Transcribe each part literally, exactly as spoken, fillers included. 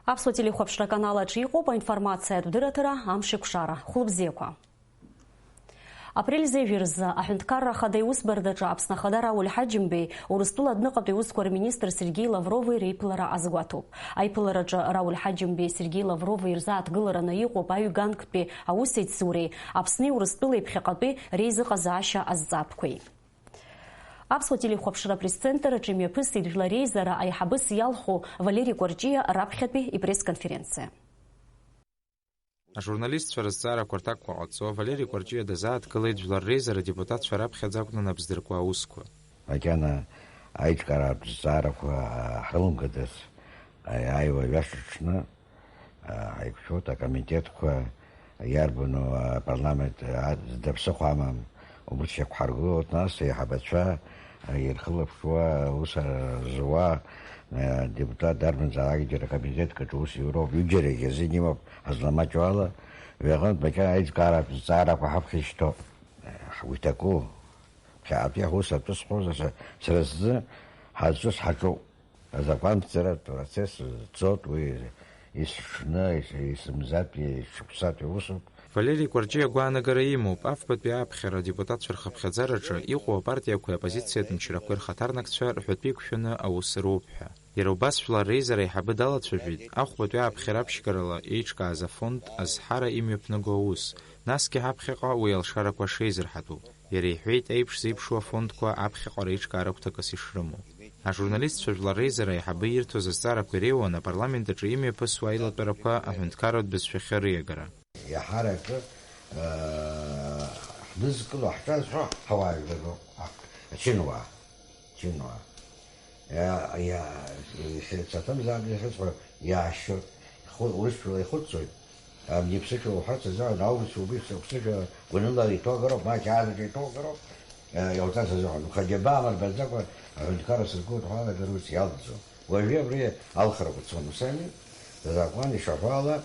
Аԥсуа телехәаԥшра аканал аҿы иҟоуп аинформациатә дырраҭара Амшеикәшара. Хәлыбзиақәа. Апрель зежәи рзы Аҳәынҭқарра Ахада Иусбарҭаҿы Аԥсны Ахада Рауль Ҳаџьымбеи Урыстәыла адәныҟатәи аусқәа рминистр Сергеи Лаврови реиԥылара азгәаҭоуп. Аиԥылараҿы Рауль Ҳаџьымбеи Сергеи Лаврови ирзааҭгылараны иҟоуп аҩганктәи аусеицуреи Аԥсни Урыстәылеи ԥхьаҟатәи реизыҟазаашьа азҵаатәқәеи. Аԥсуа телехәаԥшра апресс-центр аҿы имҩаԥысит Жәлар Реизара аиҳабыс иалху Валери Кәарҷиа раԥхьатәи ипресс-конференциа. Ажурналистцәа рызҵаарақәа рҭакқәа ҟаҵо, Валери Кәарҷиа дазааҭгылеит Жәлар Реизара адепутатцәа раԥхьаӡа акәны напздыркуа аусқәа. Макьана аиҿкааратә зҵаарақәа ҳрылымгадаз, аиааиуа жәаша ҽны, ҳаиқәшәоит, акомитетқәа иарбану апарламент зда ԥсыхәа амам, убырҭ иақәҳаргылоит, нас аиҳабацәа ирхылаԥшуа, аус зуа, адепутат дарбанзаалакгьы акомитетк аҿы ус иуроуп, ҩыџьарагьы азин имоуп, ҳазламаҷу ала, ҩаҟынтә макьана аиҿкааратә зҵаарақәа ҳаԥхьа ишьҭоуп. Уи иҭаку, ԥхьаҟатәи ҳус атәы сҳәозар, са, сара сзы ҳазҿыз ҳаҿуп. Азакәанԥҵаратә процесс ҵоит, уи есыҽны, ес-, есымзатәи, есшықәсатәи усуп. Валери Кәарҷиа агәаанагара имоуп, афбатәи ааԥхьара адепутатцәа рхыԥхьаӡараҿы иҟоу апартиақәеи аоппозициатә мчрақәеи рхаҭарнакцәа рҳәатәы иқәшәаны аус роуп ҳәа. Иара убас Жәлар Реизара аиҳабы далацәажәеит ахәбатәи ааԥхьара аԥшьгарала еиҿкааз афонд азҳара имҩаԥнаго аус, насгьы ҳаԥхьаҟа уи алшарақәа шеизырҳатәу. Иара иҳәеит, еиԥш зеиԥшу афондқәа аԥхьаҟа реиҿкаара гәҭакыс ишрымоу. Ажурналистцәа Жәлар Реизара аиҳабы ирҭоз азҵаарақәа иреиуан апарламент аҿы имҩаԥысуа аилатәарақәа аҳәынҭқарратә бызшәахьы риагара. Иаҳараӡак, аа, ҳнызкыло ҳҿазҳәо ҳауаажәлар роуп, ачынуаа, ачынуаа. Иа-, иа-, ихьыӡ аҭамзаап, ихьыӡқәа иаашьоит, ихәы-, урысшәала ихәыццоит. Абни ԥсышәала уҳәарц азыҳәан, аурыс убри ԥсышәала гәаныла иҭоугароуп, ма қьаадраҿы иҭоугароуп, э, иауҵарц азыҳәан. Уаха џьабаа мырбаӡакәа аҳәынҭқарра сыргоит ҳәа алагара ус иалҵӡом. Уажәы абри алхрақәа цон, ус ами, азакәан ишаҳәо ала,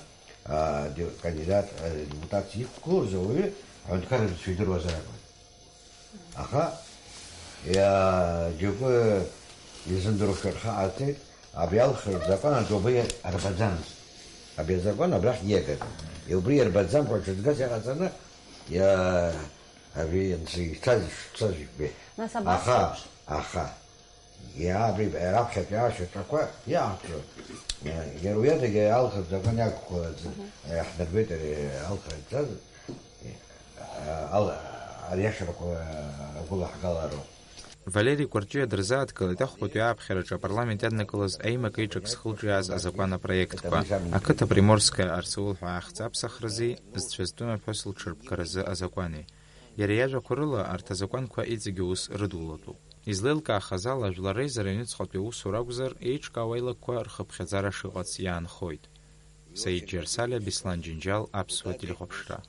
а, де-, кандидат, а, депутатс иқәгылоз ауаҩы аҳәынҭқарра бызшәа идыруазар акәын. Аха, иа-, џьоукы изымдыруашәа рхы ҟарҵеит, абри алхратә закәан аҿы убри арбаӡамызт. Абри азакәан абрахь ииагаз. Убри иарбаӡамкәа ҽыҵгас иҟаҵаны, иа-, абри анцәа иҭаз шцаз жәбеит. Нас абас Аха, еиԥш? Аха, иа-, абри раԥхьатәи ашьаҿақәа иаҳцо, иа-, иара уи адагьы алхратә закәан иақәхалаӡ-, Мгм. иаҳдырбеит ари алхратә закәан. Ал-, ариашарақәа агәылаҳгалароуп. Валери Кәарҷиа дырзааҭгылеит ахәбатәи ааԥхьараҿы апарламент иаднакылаз аимак-еиҿак зхылҿиааз азакәан апроектқәа, ақыҭа Приморская Арсаул ҳәа ахьӡ аԥсахразы зцәазтәым аԥҳәыс лҽырбгаразы азакәани. Иара иажәақәа рыла, арҭ азакәанқәа иҵегьы ус рыдулатәуп. Излеилкаахаз ала, Жәлар Реизара аҩныҵҟатәи аусура акәзар, еиҿкаау аилакқәа рхыԥхьаӡара шыҟац иаанхоит. Саид Џьарсалиа, Беслан Џьынџьал, Аԥсуа телехәаԥшра.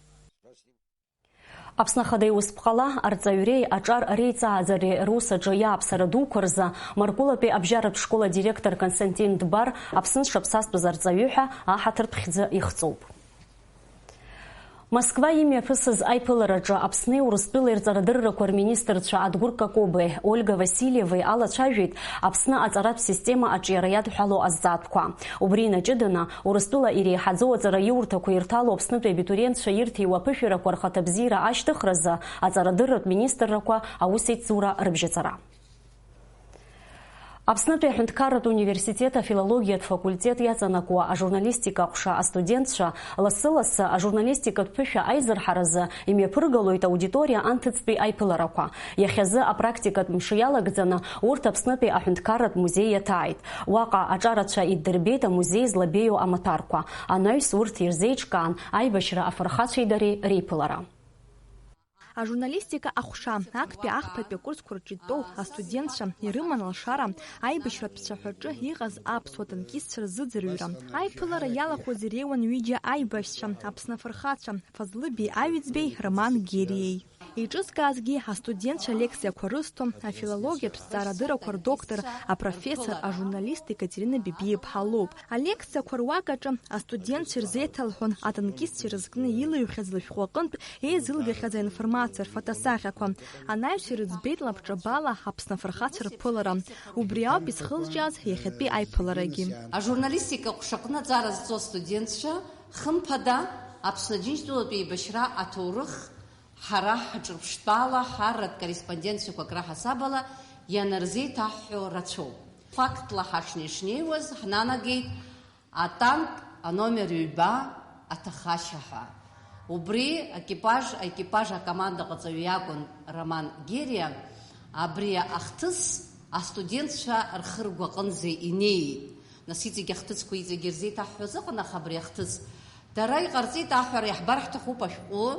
Аԥсны Ахада Иусԥҟала арҵаҩреи аҿар реиҵааӡареи рус аҿы иааԥсара дуқәа рзы Маркулатәи абжьаратә школ адиректор Константин Дбар Аԥсны зҽаԥсазтәыз арҵаҩы ҳәа аҳаҭыртә хьӡы ихҵоуп. Москва имҩаԥысыз аиԥылараҿы Аԥсни Урыстәылеи рҵарадыррақәа рминистрцәа Адгәыр Какобеи Ольга Васильевеи алацәажәеит Аԥсны аҵаратә система аҿиара иадҳәало азҵаатәқәа. Убри инаҷыданы, Урыстәыла иреиҳаӡоу аҵараиурҭақәа ирҭало Аԥснытәи абитуриентцәа ирҭиуа аԥышәарақәа рхаҭабзиара ашьҭыхразы аҵарадырратә министррақәа аусеицура рыбжьаҵара. Аԥснытәи аҳәынҭқарратә университет афилологиатә факультет иаҵанакуа ажурналистика аҟәша астудентцәа лассы-лассы ажурналистикатә ԥышәа аизырҳаразы имҩаԥыргалоит аудиториа анҭыҵтәи аиԥыларақәа. Иахьазы апрактикатә мшы иалагӡаны урҭ Аԥснытәи аҳәынҭқарратә музеи иаҭааит. Уаҟа аҿарацәа иддырбеит амузеи злабеиоу амаҭәарқәа. Анаҩс урҭ ирзеиҿкаан аибашьра афырхацәеи дареи реиԥылара. Ажурналистика аҟәша, актәи ахԥатәи акурсқәа рҿы итәоу астудентцәа ирыман алшара аибашьратә цәаҳәаҿы иҟаз аԥсуа танкистцәа рзыӡырҩра. Аиԥылара иалахәыз иреиуан ҩыџьа аибашьцәа, Аԥсны афырхацәа, Фазлыби Аҩӡбеи, Роман Гериеи. Еиҿызкаазгьы астудентцәа алекциақәа рызҭо, афилологиатә зҵаарадыррақәа рдоктор, апрофессор, ажурналист Екатерина Бибиа-иԥҳа лоуп. Алекциақәа руак аҿы астудентцәа ирзеиҭалҳәон атанкистцәа ирызкны илыҩхьаз лышәҟәы аҟынтә еизылгахьаз аинформациа. Цырфатасахьақәа. Анаҩс ирыӡбеит лабҿабала Аԥсны афырхацәа рԥылара. Убри ауп изхылҿиааз иахьатәи аиԥыларагьы. Ажурналистика аҟәшаҟны аҵара зҵо астудентцәа, хымԥада, Аԥсны Аџьынџьтәылатә еибашьра аҭоурых ҳара ҳҿырԥштәала ҳарратә корреспонденциақәак раҳасабала ианырзеиҭаҳҳәо рацәоуп. Фактла ҳашнеи-шнеиуаз ҳнанагеит атанк аномер ҩба аҭахашьа ҳәа. Убри аекипаж, аекипаж акомандаҟаҵаҩ иакәын Роман Гериа, абри ахҭыс астудентцәа рхы ргәаҟынӡа инеит. Нас иҵегь ахҭысқәа иҵегь ирзеиҭаҳҳәоз ыҟан, аха абри ахҭыс дара иҟарҵеит аҳәара иаҳбар ҳҭахуп ашәҟәы,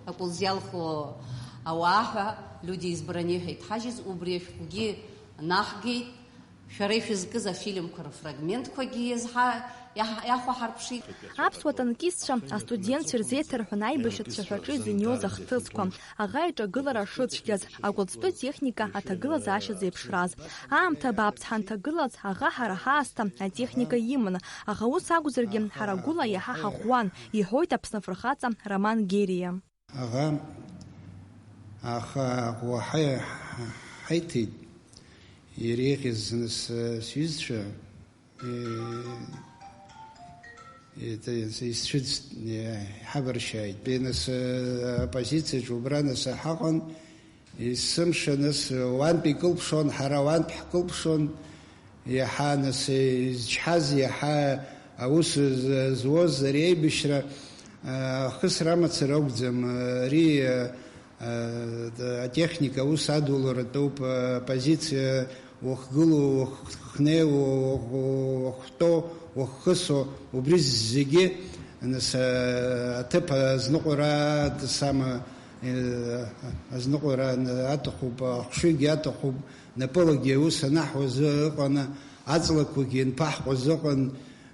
акәылӡ иалху ауаа ҳәа Лиудиа Избрани ҳәа иҭҳажьыз, убри ашәҟәгьы наҳгеит. Шәара ишәызкыз афильмқәа рфрагментқәагьы иазҳа-, иаҳ-, иахәаҳарԥшит. Аԥсуа танкистцәа астудентцәа ирзеиҭарҳәон аибашьра цәаҳәаҿы изыниоз ахҭысқәа. Аӷа иҿагылара шыцәгьаз, акәылӡтәы техника аҭагылазаашьа зеиԥшраз. Аамҭа бааԥс ҳанҭагылаз, аӷа ҳара ҳаасҭа атехника иман, аха ус акәзаргьы, ҳара гәыла иаҳа ҳаӷәӷәан, иҳәоит Аԥсны афырхаҵа Роман Гериа. Аӷа, аха уаҳа ҳаиҭеит, иреиӷьыз нас сҩызцәа, е, е, исцәыӡт, е, иҳабыршьааит. Нас, е, апозициаҿ убра нас ҳаҟан, есымша нас уантә икылԥшуан, ҳара уантә ҳкылԥшуан. Иаҳа нас изчҳаз, иаҳа аус з-, зуаз ари аибашьра, а, ахысра амацара акәӡам. Ари, а, а, атехника аус адуларатәоуп, а, апозициа уахгылоу, уахнеиуа, уах-, уахәтәоу, уаххысуа, убри зегьы, нас, а, аҭыԥ азныҟәара, сама, э, азныҟәара аҭахуп, ахшыҩгьы аҭахуп, напылагьы аус анаҳуа азы ыҟаны, аҵлақәагьы анԥаҳҟоз ыҟан,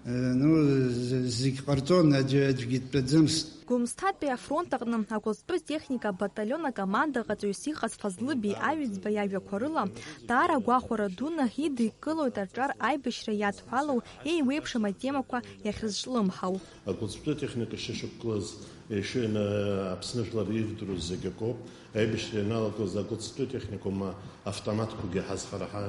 э, ну, з-, зегь ҟарҵон, аӡәы, аӡәгьы дтәаӡамызт. Гәымсҭатәи афронт аҟны акәылӡтәы техника абаталион акомандаҟаҵаҩыс иҟаз Фазлы Беи Аҩӡба иажәақәа рыла, даара гәахәара дуны идикылоит аҿар аибашьра иадҳәалоу еиуеиԥшым атемақәа иахьызҿлымҳау. Акәылӡтәы техника шышьақәгылаз, иши-, Аԥсны жәлар ирдыруаз зегь акоуп. Аибашьра ианалагоз акәылӡтәы техникум автоматқәагьы ҳазхара ҳа-,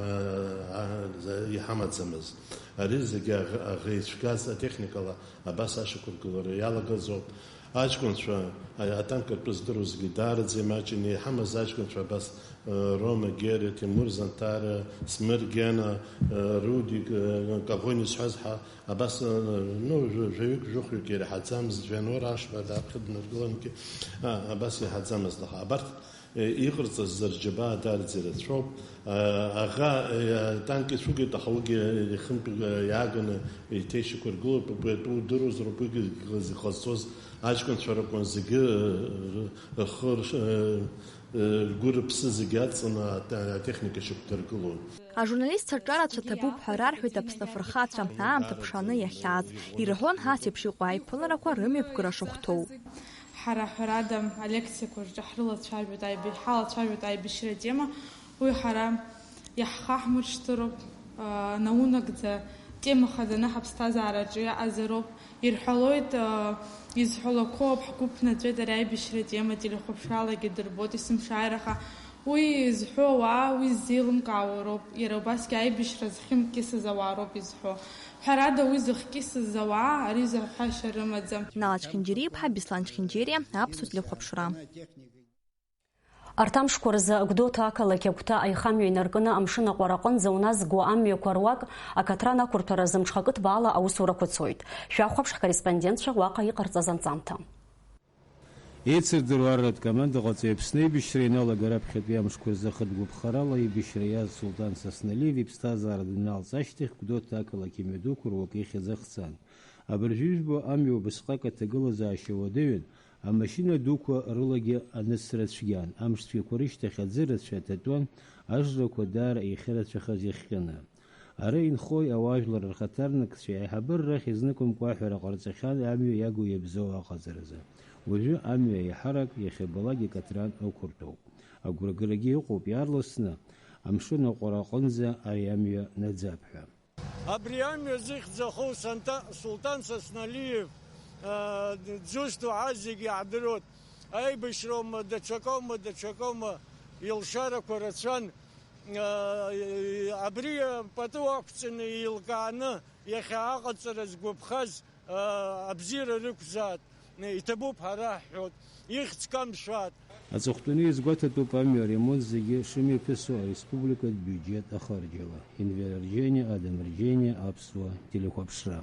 ҳа-, иҳамаӡамызт. Ари зегьы аӷ-, аӷа ицәгаз атехникала абас ашьақәыргылара иалагазоуп. Аҷкәынцәа, а-, атанк ртәы здыруазгьы даараӡа имаҷын, иҳамаз аҷкәынцәа абас, э, Рома Гери, Тимур Занҭара, Смыр Гена, э, Рудик, э, Каӷони зҳәаз ҳа-, Абас, ну, жәа-, жәаҩык, жәохәҩык иреиҳаӡамызт, Вианор Ашба даԥхьа днаргылангьы, а, абас иаҳаӡамызт, аха абарҭ, е, иҟарҵаз рџьабаа дарӡа ирацәоуп. А, аӷа, е, атанк ицәугеит, аха уигьы ихынтә, е, иааганы иҭеишьақәыргылоуп, убри атәы удыруазароуп, уигьы иҟаз-, иҟазҵоз аҷкәынцәа ракәын, зегьы, е, рхы рш-, е, Ргәы-рыԥсы зегьы аҵаны ат-, атехника шьақәдыргылон. Ажурналистцәа ҿарацәа ҭабуп ҳәа рарҳәеит Аԥсны афырхацәа, аамҭа ԥшааны иахьааз. Ирҳәон ас еиԥш иҟоу аиԥыларақәа рымҩаԥгара шахәҭоу. Ҳара, ҳәарада, алекциақәа рҿы ҳрылацәажәоит аиб-, ҳалацәажәоит аибашьра атема. Уи ҳара иаҳхаҳмыршҭыроуп, аа, наунагӡа тема хаданы ҳаԥсҭазаараҿы иаҟазароуп. Ирҳәалоит, аа, изҳәалақәоуп, ҳгәы ԥнаҵәеит ари аибашьра атема, телехәаԥшралагьы дырбоит есымшааира, аха уи зҳәо ауаа уи ззеилымкаауа роуп, иара убасгьы аибашьра зхьымкьысыз ауаа роуп изҳәо. Ҳәарада, уи зыхькьысыз ауаа ари зырҳәашьа рымаӡам. Нала Чхинџьириа-иԥҳа, Беслан Чхинџьириа, Аԥсуа телехәаԥшра. Арҭ амшқәа рзы Гәдоуҭа ақалақь агәҭа аихамҩа инаркны амшын аҟәара аҟынӡа уназго амҩақәа руак акатран ақәырҭәаразы мҽхакы ҭбаала аусурақәа цоит. Шәахәаԥш ҳкорреспондентцәа уаҟа иҟарҵаз анҵамҭа. Еицырдыруа арратә командаҟаҵаҩ Аԥсны аибашьра ианалага раԥхьатәи амшқәа рзы хатә гәаԥхарала аибашьра иааз Сулҭан Сасналиев иԥсҭазаара даналҵ ашьҭахь Гәдоуҭа ақалақь амҩадуқәа руакы ихьӡ ахҵан. Абыржәы ижәбо амҩа убасҟак аҭагылазаашьа уадаҩын, амашьына дуқәа рылагьы анысра цәгьан, амш цәгьақәа рышьҭахь аӡы рацәа аҭатәон, ажрақәа даара иахьырацәахаз иахҟьаны. Ара инхои ауаажәлар рхаҭарнакцәеи аиҳабыра рахь изныкымкәа аҳәара ҟарҵахьан амҩа иагу иабзоу аҟаҵаразы. Уажәы амҩа еиҳарак иахьабалак икатран ықәыртәоуп. Агәрагарагьы ыҟоуп иаарласны амшын аҟәара аҟынӡа ари амҩа наӡап ҳәа. Абри амҩа зыхьӡ ахоу Санта-, Сулҭан Сасналиев, аа, дзусҭоу ҳәа зегьы иаҳдыруеит. Аибашьроума, даҽакоума, даҽакоума, илшарақәа рацәан. Абри пату ақәҵаны, еилкааны, иахьа аҟаҵара згәаԥхаз, абзиара рықәзаат, иҭабуп ҳара ҳҳәоит, ихьӡ камшәаат. Аҵыхәтәаны иазгәаҭатәуп амҩа аремонт зегьы шымҩаԥысуа ареспубликатә биуџьет ахарџьала. Инвер Арџьениа, Адам Арџьениа, Аԥсуа телехәаԥшра.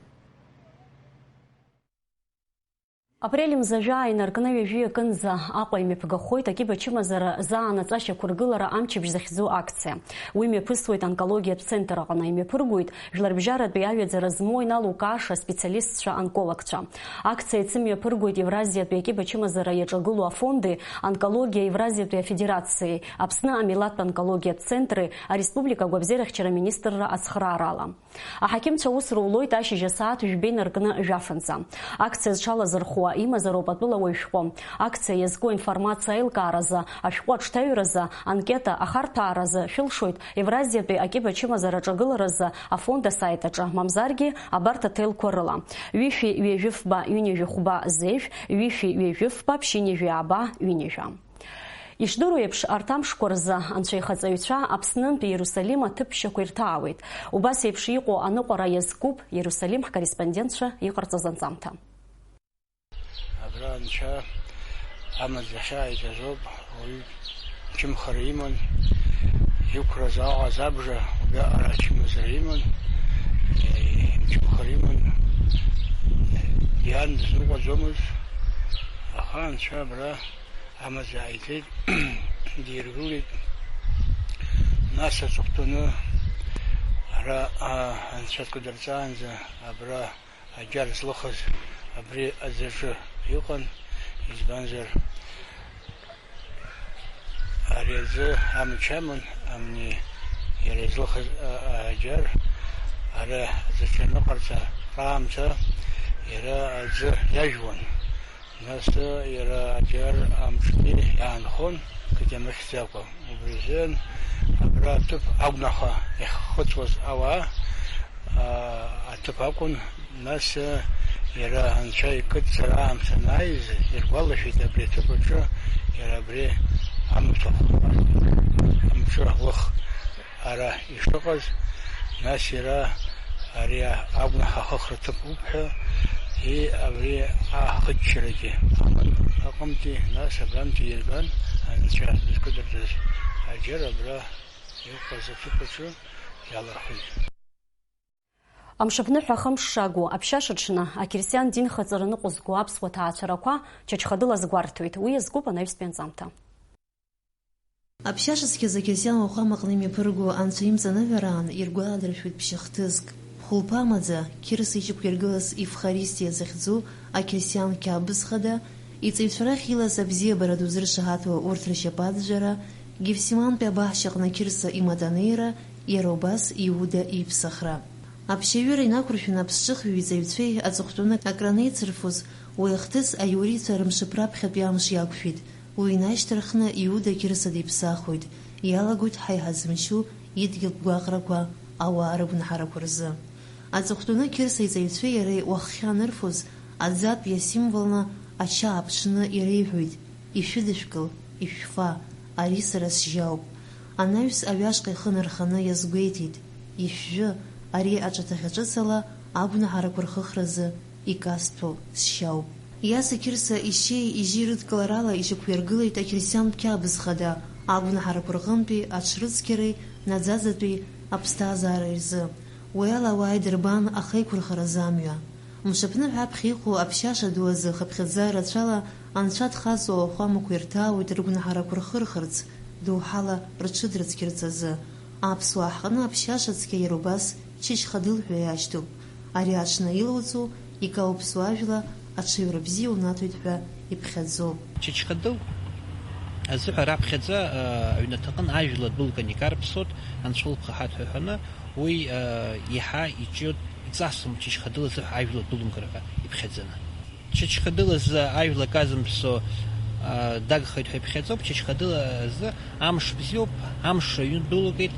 Апрель мза жәаа инаркны ҩажәи акынӡа Аҟәа имҩаԥгахоит акьыба чымазара заанаҵашьақәыргылара амчыбжь захьӡу акциа. Уи мҩаԥысуеит онкологиатә центр аҟны. Имҩаԥыргоит жәларбжьаратәи аҩаӡара змоу иналукааша специалистцәа-онкологцәа. Акциа иацы мҩаԥыргоит Евразиатәи акьыба чымазара иаҿагылоу афонди, онкологиа Евразиатәи афедерациеи, Аԥсны амилаҭтә онкологиатә центри ареспублика агәабзиарахьчара министрра ацхраарала. Аҳақьымцәа аус рулоит ашьыжь асааҭ жәба инаркны жәафынӡа. Акциа зҽалазырхәуа имазароуп атәыла уаҩ шәҟәы. Акциа иазку аинформациа аилкааразы, ашәҟәы аҽҭаҩразы, анкета ахарҭәааразы шәылшоит Евразиатәи акьыба чымазара аҿагыларазы афонд асаит аҿы, мамзаргьы абарҭ аҭелқәа рыла. Ҩышәи ҩажәи фба ҩынҩажәи хәба зежә, ҩышәи ҩажәи фба ԥшьынҩажәи ааба ҩынҩажәа. Ишдыру еиԥш, арҭ амшқәа рзы Анцәа ихаҵаҩцәа Аԥснынтәи Иерусалим аҭыԥ ԥшьақәа ирҭаауеит. Убас еиԥш иҟоу аныҟәара иазкуп Иерусалим ҳкорреспондентцәа иҟарҵаз анҵамҭа. Абра Анцәа амаӡа ахьааиҵаз ауп, ауаҩы чымхара иман, иқәра зааҟаз абжа убриаҟара чымазара иман, имчымхара иман, иан дызныҟәаӡомызт, аха Анцәа абра амаӡа ааиҵеит, диргылеит. Нас аҵыхәтәаны ара, а, анцәа дкыдырҵаанӡа абра аџьар злыхыз абри аӡаҿы иҟан, избанзар, ари аӡы амч аман, амни иара излыхыз, а, а, аџьар ара аӡаҿы аныҟарҵа аамҭа иара аӡы иажәуан. Нас иара аџьар амҿгьы иаанхон, кыдиамыхьӡакәа. Убри азын абра аҭыԥ агәнаҳа иаххыҵуаз ауаа, аа, аҭыԥ акәын. Нас иара анцәа икыдҵара аамҭа анааиз, иргәалашәеит абри аҭыԥ аҿы иара абри амаҭәахә, амҿы лых ара ишыҟаз, нас иара ари агәнаҳа ахыхра ҭыԥуп ҳәа, и, абри ахыччарагьы аман аҟынтәи, нас абрантәи ирган, анцәа дызкыдыртәаз аџьар абра иҟаз аҭыԥ аҿы иалырхит. Амшаԥныҳәа хымш шагу, аԥшьаша ҽны, ақьырсиан динхаҵара ныҟәызго аԥсуа ҭаацәарақәа Чачхадыла азгәарҭоит. Уи иазкуп анаҩстәи анҵамҭа. Аԥшьашацқьа зегьы зиан уахәамаҟны имҩаԥырго анцәа имҵаныҳәараан иргәаладыршәоит ԥшьа хҭыск. Хәылԥа амаӡа, Қьырса иҷкәын иргылаз Евхаристиа захьӡу ақьырсиан қьабз хада, иҵаҩцәа рахь илаз абзиабара ду зыршаҳаҭуа урҭ ршьапаӡәӡәара, Гефсимантәи абаҳчаҟны Қьырса имаҭанеира, иара убас Иуда иԥсахра. Аԥшьаҩыра инақәыршәаны аԥсҿыхҩы иҵаҩцәеи аҵыхәтәаны акранеицырфоз, уи ахҭыс аиурицәа рымшаԥ раԥхьатәи амш иақәшәеит. Уи инашьҭарххны Иуда Қьырса диԥсахуеит, иалагоит ҳаиҳа зымчу идгьылтә гәаҟрақәа ауаа рыгәнаҳарақәа рзы. Аҵыхәтәаны Қьырса иҵаҩцәеи иареи уаххьа анырфоз, аӡатәи асимволны ача ааԥҽны иреиҳәоит, ишәыдышәкыл, ишәфа, ари сара сжьауп. Анаҩс аҩашҟа ихы нарханы иазгәеиҭеит, ишәжәы, ари аҿаҭахьа ҿыц ала агәнаҳарақәа рхыхразы иказҭәо сшьауп. Иаса Қьырса ишьеи ижьи рыдкыларала ишьақәиргылеит ақьырсиантә қьабз хада, агәнаҳарақәа рҟынтәи аҽрыцқьареи наӡаӡатәи аԥсҭазаареи рзы. Уи ала ауаа идырбан ахеиқәырхаразы амҩа. Мшаԥныҳәа аԥхьа иҟоу аԥшьаша ду азы хыԥхьаӡа рацәала анцәа дхаҵоу ауахәамақәа ирҭаауеит рыгәнаҳарақәа рхырхырц, доуҳала рҽыдрыцқьарц азы. Аԥсуаа ҳҟны аԥшьаша цқьа иара убас Чачхадыл ҳәа иашьҭоуп. Ари аҽны илоуҵо, икаупсуа ажәла аҽаҩра бзиа унаҭоит ҳәа иԥхьаӡоуп. Чачхадыл азыҳәа раԥхьаӡа, а, аҩнаҭаҟын ажәла дәылган икарԥсоит, анцәа лыԥха ҳаҭәа ҳәаны, уи, а, иаҳа иҿиоит, иҵасым Чачхадыл азыҳәа ажәла дәылымгар ҳәа иԥхьаӡаны. Чачхадыл азы ажәла казымԥсо, а, дагхеит ҳәа иԥхьаӡоуп. Чачхадыл азы амш бзиоуп, амш аҩны дәылгеит,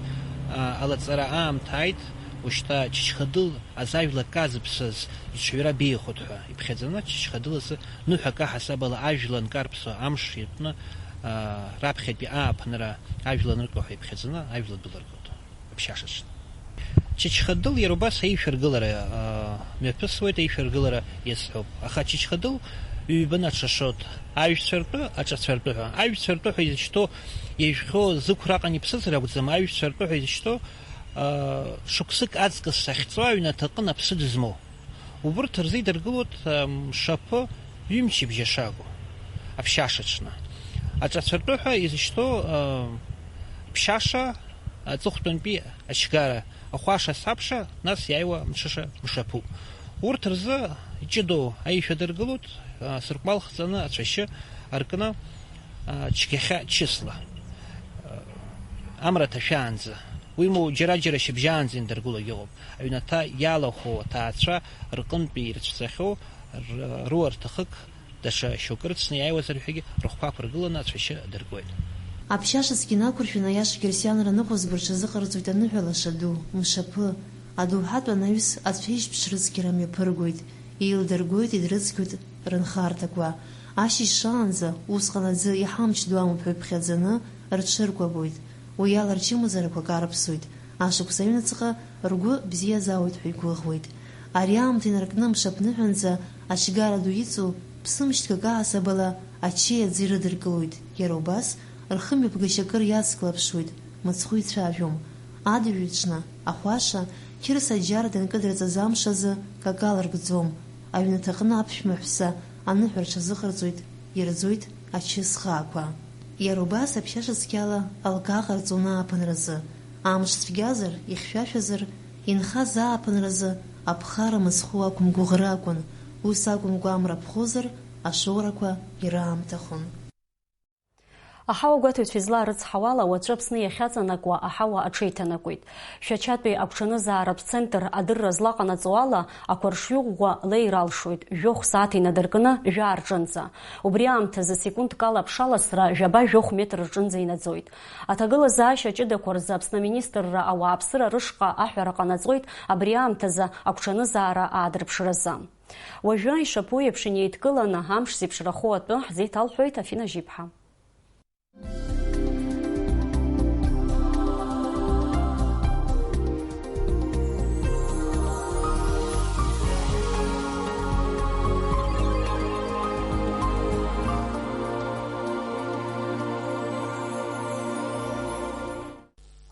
а, алаҵара аамҭа ааит, Ушьҭа Чачхадыл азы ажәла кка зыԥсыз зҽаҩра беиахоит ҳәа иԥхьаӡаны, Чачхадыл азы ныҳәак аҳасабала ажәла нкарԥсо амш иатәны, аа, раԥхьатәи ааԥынра ажәла анырку ҳәа иԥхьаӡаны ажәла дәылыргоит. Аԥшьашаҿы. Чачхадыл иара убас аишәаргылара, аа, мҩаԥысуеит, аишәаргылара иазҳәоуп. Аха Чачхадыл ҩбаны аҽашоит. Аҩцәа ртәы, аҿацәа ртәы ҳәа. Аҩцәа ртәы ҳәа изышьҭоу, иажәхьоу зықәра аҟан иԥсызар акәӡам, аҩцәа ртәы ҳәа изышьҭоу, аа, шықәсык аҵкыс сахьҵоу аҩнаҭаҟын аԥсы дызмоу. Убырҭ рзы идыргылоит, ам, мшаԥы ҩымчыбжьа шакәу, аԥшьашаҽны. Аҿацәа ртәы ҳәа изышьҭоу, ам, ԥшьаша, аҵыхәтәантәи ачгара, ахәаша сабша, нас иааиуа мҽыша мшаԥуп. Урҭ рзы ҷыдоу аишәа дыргылоит, а, сыркәал хҵаны ацәашьы аркны, а, цәгьахьа чысла, а, амра ҭашәаанӡа, уимоу џьара-џьара шьыбжьаанӡа индыргылогьы ыҟоуп. Аҩнаҭа иалахәу аҭаацәа рҟынтәи ирыцәцахьоу р-, руа рҭахык даҽа шьоукы рыцны иааиуазар ҳәагьы рыхқәа ақәыргыланы ацәашьы адыркуеит. Аԥшьашацәгьа инақәыршәаны аиаша қьырсианра ныҟәызго рҽазыҟарҵоит аныҳәа лаша ду, мшаԥы, адоуҳатә анаҩс ацәеижь ԥшрыцқьара мҩаԥыргоит, еилдыргоит, идрыцқьоит рынхарҭақәа. Ашьыжь шаанӡа, усҟан аӡы иҳамч ду амоуп ҳәа иԥхьаӡаны, рҽыркәабоит. Уи ала рчымазарақәа карԥсоит. Ашықәс аҩныҵҟа ргәы бзиазаауеит ҳәа игәыӷуеит. Ари аамҭа инаркны мшаԥныҳәанӡа ачгара ду иҵоу ԥсымшьҭгак аасабала ачеи аӡи рыдыркылоит, иара убас рхымҩаԥгашьа акыр иацклаԥшуеит, мыцхәы ицәажәом. Адыҩаҽны, ахәаша, қьырса аџьар данкыдырҵаз амш азы какал ркӡом, аҩнаҭаҟны аԥшәма ҳәса аныҳәа рҽазыҟарҵоит, ирӡоит ачысхаақәа. Иара убас аԥшьаша цқьала алкаа ҟарҵон ааԥынразы. Амш цәгьазар, ихьшәашәазар, инхаз ааԥынразы аԥхара мыцхәы уақәымгәыӷра акәын, ус акәымкәа амра ԥхозар, ашоурақәа ираамҭахон. Аҳауа гәаҭаҩцәа излаарыцҳауала, уаҵәы Аԥсны иахьаҵанакуа аҳауа аҽеиҭанакуеит. Шәачатәи агәҽанызааратә центр адырра злаҟанаҵо ала, ақәаршҩы ӷәӷәа леира алшоит, жәохә сааҭ инадыркны жәаа рҿынӡа. Убри аамҭазы секундк ала аԥшаласра жәаба-жәохә метр рҿынӡа инаӡоит. Аҭагылазаашьа ҷыдақәа рзы Аԥсны аминистрра ауааԥсыра рышҟа аҳәара ҟанаҵоит абри аамҭазы агәҽанызаара аадырԥшразы. Уажәы ишаԥу еиԥш инеидкыланы амш зеиԥшрахо атәы ҳзеиҭалҳәоит Афина Жьиԥҳа.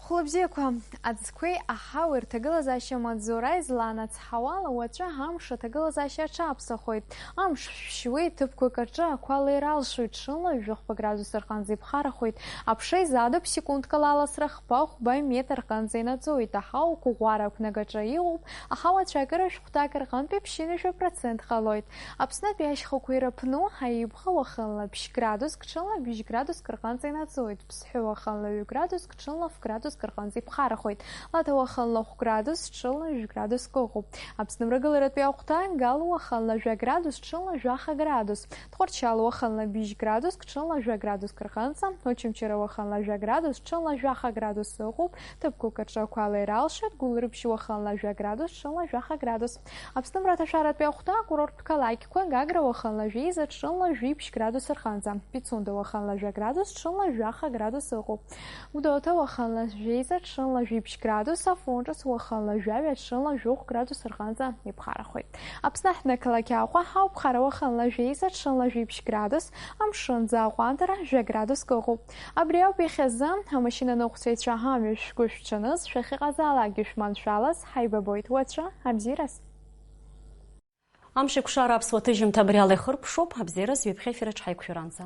Хәлыбзиақәа, аӡқәеи аҳауеи рҭагылазаашьа амаҵзура излаанацҳауала, уаҵәы амш аҭагылазаашьа аҽаԥсахоит. Амш шәшьуеит, ҭыԥқәак аҿы ақәа леира алшоит, ҽынла жәохәба градус рҟынӡа иԥхарахоит. Аԥша изадуп, секундкала аласра хԥа-хәба метр рҟынӡа инаӡоит. Аҳауа қәыӷәӷәара ақәнагаҿы иҟоуп, аҳауа ацәакыра шәҟәҭак рҟынтәи ԥшьынҩажәа процент ҟалоит. Аԥснытәи ашьхақәа ирыԥну, Аиҩыбӷа уахынла ԥшь градуск, ҽынла бжь градуск рҟынӡа инаӡоит. Ԥсҳәы уахынла ҩы градуск, ҽынла ф градуск рҟынӡа иԥхарахоит. Лаҭа уахынла хә градус, ҽынла жәгә градуск ыҟоуп. Аԥсны мрагыларатәи ахәҭа, Гал уахынла жәа градус, ҽынла жәаха градус. Тҟәарчал уахынла бжь градуск, ҽынла жәа градуск рҟынӡа. Очамчыра уахынла жәа градус, ҽынла жәаха градус ыҟоуп. Ҭыԥқәак рҿы ақәа леира алшоит, Гәылрыԥшь уахынла жәа градус, ҽынла жәаха градус. Аԥсны мраҭашәаратәи ахәҭа, акурорттә қалақьқәа, Гагра уахынла жәеиза, ҽынла жәибжь градус рҟынӡа. Пицунда уахынла жәа градус, ҽынла жәаха градус ыҟоуп. Гәдоуҭа уахынла жәеиза, ҽынла жәибжь градус, Афон Ҿыц уахынла жәаҩа, ҽынла жәохә градус рҟынӡа иԥхарахоит. Аԥсны аҳҭнықалақь Аҟәа, Аҟәхара уахынла жәеиза, ҽынла жәибжь градус, амшынӡы аҟәандара жәа градуск ыҟоуп. Абри ауп иахьазы, амашьынаныҟәцаҩцәа амҩа шәгәы шәҽаныз, шәахьыҟазаалакгьы шәманшәалаз, ҳаибабоит уаҵәы, абзиараз. Амш еиқәшара аԥсуа ҭыжьымҭа абри ала ихыркәшоуп, абзиараз ҩаԥхьа ефир аҿы ҳаиқәшәаранӡа.